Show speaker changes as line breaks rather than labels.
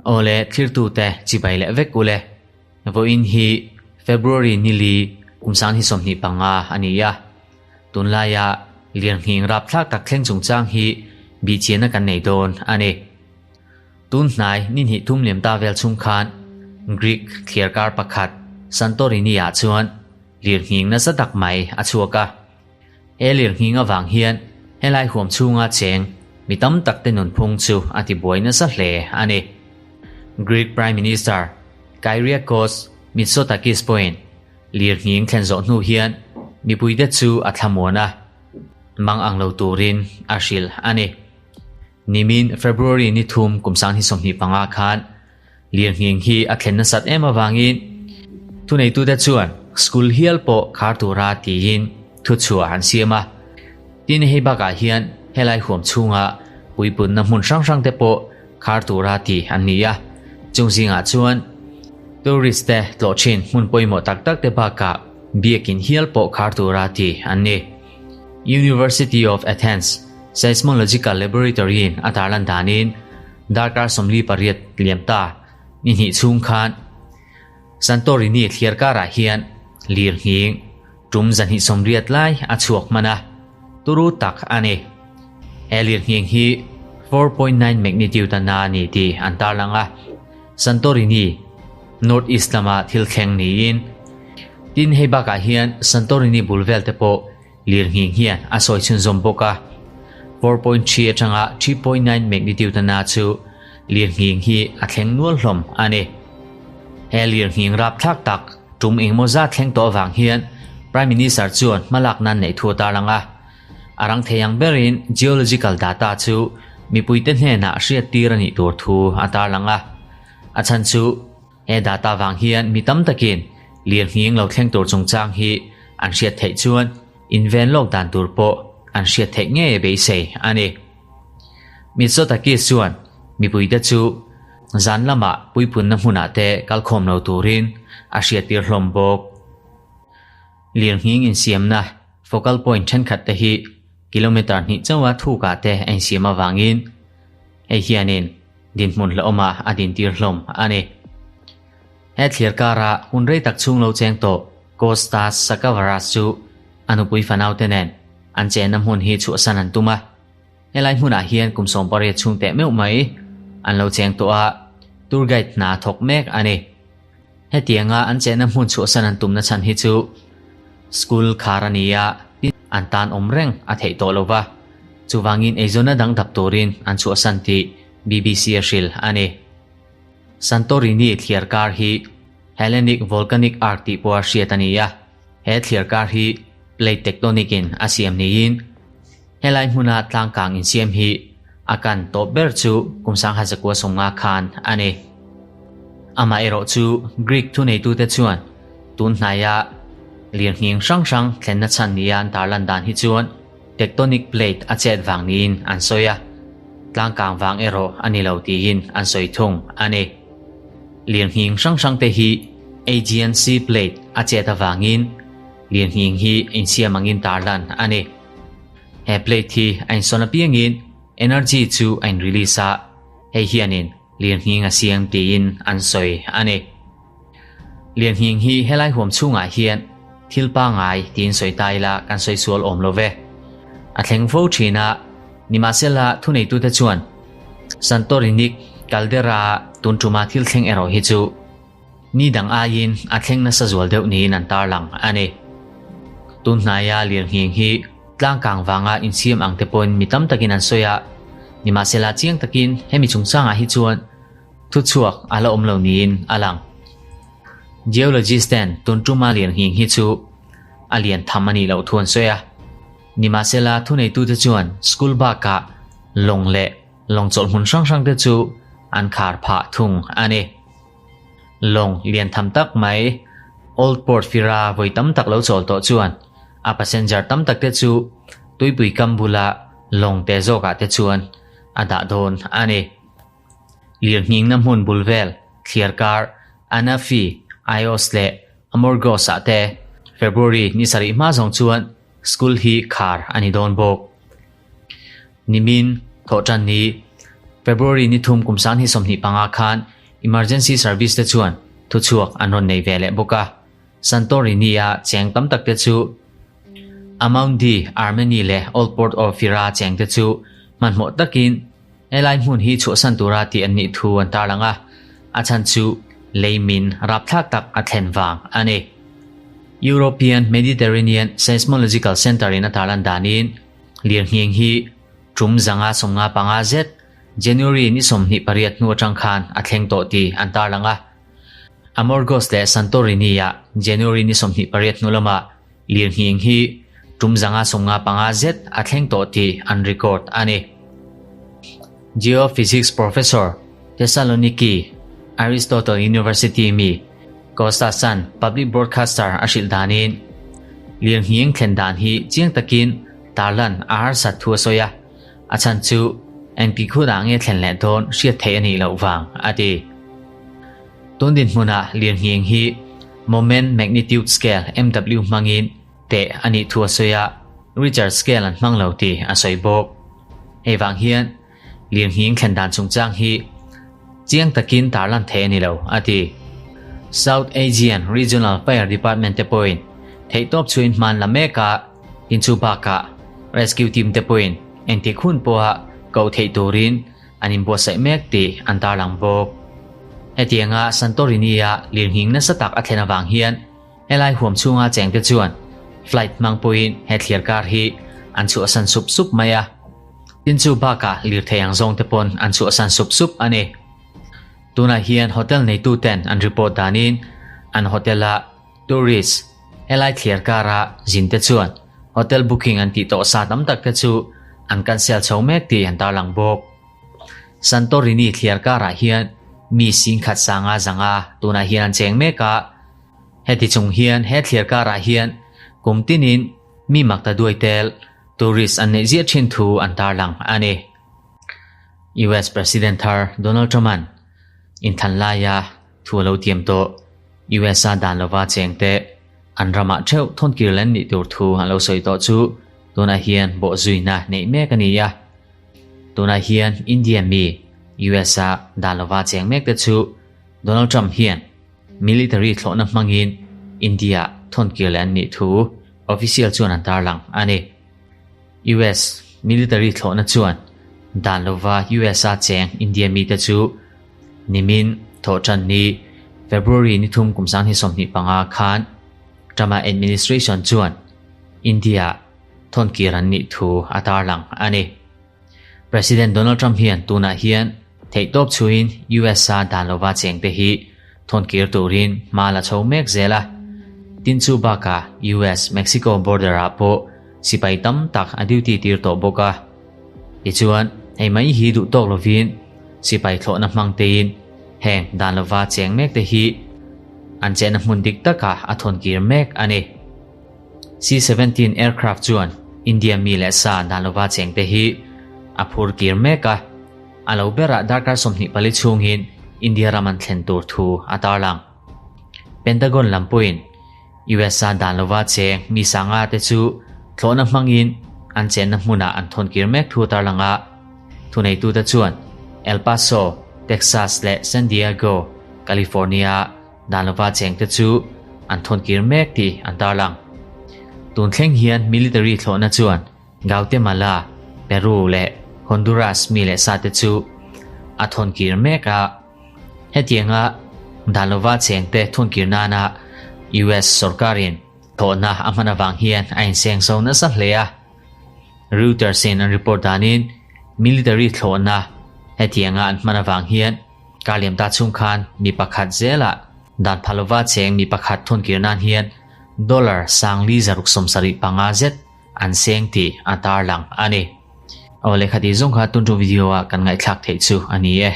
Awle thlirtute chibai leh vek ule. Vawiin hi February nili kum sang hi 25 a ni a. Tunlaia lirnghing rapthlak tak thleng chungchang hi bihchianna kan nei dawn a ni. Tun hnai ni hnih thum liam ta vel chhung khan Greek thliarkar pakhat Santorini-ah chuan lirnghing nasa tak mai a chhuak a. He lirnghing avang hian helai huam chhunga cheng mi tam tak te nunphung chu a tibuai nasa hle a ni. Greek Prime Minister Kyriakos Mitsotakis pawhin lirnghing thlen zawh hnu hian mipuite chu a thlamuan a, mang ang lo turin a hrilh a ni. Nimin February ni thum kum 2025 khan lirnghing hi a thlen nasat em avangin thuneitute chuan school hial pawh khar tura tiin thuchhuah an siam a. Tin, hei bakah hian helai huam chhunga puipunna hmun hrang hrang te pawh khar tura ti an ni a. Chung zingah chuan tourist te tlawh thin hmun pawimawh tak tak te bakah biakin hial pawh khar tura ti an ni. University of Athens Seismological Laboratory-in a tarlan danin darkar 48 liam ta ni hnih chhung khan Santorini thliar karah hian lirnghing tum 280 lai a chhuak hman a, turu tak a ni. He lirnghing hi 4.9 magnitude a na a ni tih an tarlang a, Santorini North East lama thil thleng niin tin hei bakah hian Santorini bul vel te pawh Lirnghing hian a sawi chhunzawm bawk a, 4.3 atanga 3.9 magnitude a na chu lirnghing hi a thleng nual hlawm a ni. He lirnghing rapthlak tak tum engemaw zat thleng tawh avang hian Prime Minister chuan hmalak nan neih thu a tarlang a. A rang thei ang berin geological data chu mipuite hnenah hriattir a nih tur thu a tarlang a. A chhan chu He data vang hian mi tam takin lirnghing lo thleng tur chungchang hi an hriat theih chuan inven lawk dan tur pawh an hriat theih ngei beisei a ni. Mitsotakis chuan mipuite chu zan lamah puipunna hmunah te kalkhawm lo turin a hriattir hlawm bawk. Lirnghing insiamna focal point thenkhat te hi kilometre hnih chauha thukah te a insiam avangin hei hianin Dinhmun hlauhawma a dintir hlawm a ni. He thlir kara hun rei tak chhung lo cheng tawh Kostas Sakavaras chu a nupui fanaute nen an chenna hmun hi chhuahsan an tum a. Helai hmunah hian kum 18 chhung teh meuh mai an lo cheng tawh a, tour guide hna thawk mek a ni. Hetianga an chenna hmun chhuahsan an tumna chhan hi chu school khar a ni a, an tan awm reng a theih tawh lo va, chuvangin eizawnna dang dap turin an chhuahsan tih BBC a hrilh a ni. Santorini thliar kar hi Hellenic Volcanic Arc tih pawha hriat a ni a, he thliar kar hi plate tectonic in a siam niin helai hmuna tlangkang insiam hi a kan tawp ber chu kum 1950 khan a ni. Amaherawh chu Greek thuneitute chuan tun hnaia lirnghing hrang hrang thlenna chhan nia an tarlan dan hi chuan tectonic plate a chet vang niin an sawi a, tlangkang vang erawh a ni lo tiin an sawi thung a ni. Lirnghing hrang hrang te hi Aegean Sea plate a chet avangin lirnghing hi insiam angin tarlan a ni. He plate hi a insawn apiangin energy chu a in release a, hei hianin lirnghing a siam tiin an sawi a ni. Lirnghing hi helai huam chhungah hian thil pangngai tiin sawi ta ila kan sawi sual awm lo ve. A thleng fo thin a, nimahsela thuneitute chuan Santorinic caldera tun tuma thil thleng erawh hi chu ni dang aiin a thleng nasa zual deuh niin an tarlang a ni. Tun hnaia lirnghing hi tlangkang vanga insiam ang te pawhin mi tam takin an sawi a, nimahsela chiang takin hemi chungchangah hi chuan thuchhuak a la awm lo niin a lang. Geologist ten tun tuma lirnghing hi chu a lian tham a nih loh thu an sawi a, nimahsela thuneitute chuan school bakah lawng leh lawng chawlh hmun hrang hrang te chu an khar phah thung a ni. Lawng lian tham tak mai Old Port Fira vawi tam tak lo chawl tawh chuan a passenger tam tak te chu tuipui kam bula lawng te zawkah te chuan a dah dawn a ni. Lirnghingna hmun bul vel thliarkar Anafi, Ios leh Amorgos-ah te February ni sarih hma zawng chuan school hi khar a ni dawn bawk. Nimin. Thawhtanni, February ni thum kum 2025 khan Emergency Service te chuan thuchhuak an rawn nei ve leh bawk a. Santorini-a cheng tam tak te chu Amaundi, Armeni leh Old Port of Fira cheng te chu hmanhmawh takin helai hmun hi chhuahsan tura tih an nih thu an tarlang a, a chhan chu lei min rapthlak tak a thlen vang a ni. European Mediterranean Seismological Centre-in a tarlan danin lirnghing hi tum 195 zet January ni 28 hnu atang khan a thleng tawh tih an tarlang a. Amorgos leh Santorini-ah January ni 28 hnu lamah lirnghing hi tum 195 zet a thleng tawh tih an record a ni. Geophysics professor, Thessaloniki, Aristotle University mi Kostas-a'n public broadcaster a hrilh danin lirnghing thlen dan hi chiang takin tarlan a harsat thu a sawi a, a chhan chu engti khunah nge thlen leh dawn hriat theih a nih loh vang, a ti. Tun dinhmunah lirnghing hi Moment Magnitude Scale, MW, hmangin teh a nih thu a sawi a, Richter Scale an hmang lo tih a sawi bawk. Hei vang hian lirnghing thlen dan chungchang hi chiang takin tarlan theih a ni lo, a ti. South Aegean Regional Fire Department te pawhin theihtawp chhuin hman la mek a, inchu bakah rescue team te pawhin engtik hun pawha koh theih turin an inbuatsaih mek tih an tarlang bawk. Hetianga Santorini-a lirnghing nasa tak a thlen avang hian helai huam chhunga chengte chuan flight hmang pawhin he thliar kar hi an chhuahsan sup sup mai a. Tin chu bakah lirthei ang zawngte pawn an chhuahsan sup sup a ni. Tunah hian hotel neituten an report danin an hotel-a Tourist, Helai thliar kara zinte chuan hotel booking an tih tawh sa tam tak te chu an cancel chho mek tih an tarlang bawk. Santorini thliar karah hian mi singkhat sanga zanga tunah hian an cheng mek a, heti chung hian he thliar karah hian kum tinin mi makta duai tel tourist an neih ziah thin thu an tarlang a ni. US President thar Donald Trump-a'n inthan laia Thu a lo tiam tawh. USA dan lova chengte an ramah theuh thawnkir len nih tur thu an lo sawi tawh chu tunah hian bawhzuina neih mek a ni a. Tunah hian India mi USA dan lova cheng mek te chu Donald Trump hian military thlawhna hmangin India thawnkir len nih thu official chuan an tarlang a ni. US military thlawhna chuan dan lova USA cheng India mite chu Nimin, Thawhṭanni, February ni thum kum 2025 khan Trump-a administration chuan India thawnkir an nih thu a tarlang a ni. President Donald Trump hian tunah hian theihtawp chhuiin US-a dan lova chengte hi thawnkir turin hma la chho mek zel a. Tin chu bakah US-Mexico border-ah pawh sipai tam tak a duty tir tawh bawk a. Tichuan, hei mai hi duh tawk lovin sipai thlawhna hmang tein heng dan lova cheng mek te hi an chenna hmun dik takah a thawn kir mek a ni. C-17 aircraft chuan India mi leh sa dan lova cheng te hi a phur kir mek a, a lo berah darkar 24 chhungin India ram an thlen tur thu a tarlang. Pentagon lam pawhin USA dan lova cheng mi sanga te chu thlawhna hmangin an chenna hmunah an thawn kir mek thu tarlang a. Thuneitute chuan El Paso, Texas leh San Diego, California dan lova chengte chu an thawn kir mek tih an tarlang. Tun thleng hian military thlawhna chuan Guatemala, Peru leh Honduras mi leh sate chu a thawn kir mek a. Hetianga dan lova chengte thunkir nana US sorkarin thawhna a hman avang hian a inseng zo nasa hle a. Reuters-in an report danin military thlawhna hetianga an hman avang hian karliam ta chhung khan mi pakhat zelah dan pha lova cheng mi pakhat thunkir nan hian dollar 4,775 zet an seng tih a tarlang a ni. Aw lehkha tih zawng kha tun ṭum video-a kan ngaihthlak theih chu a ni e.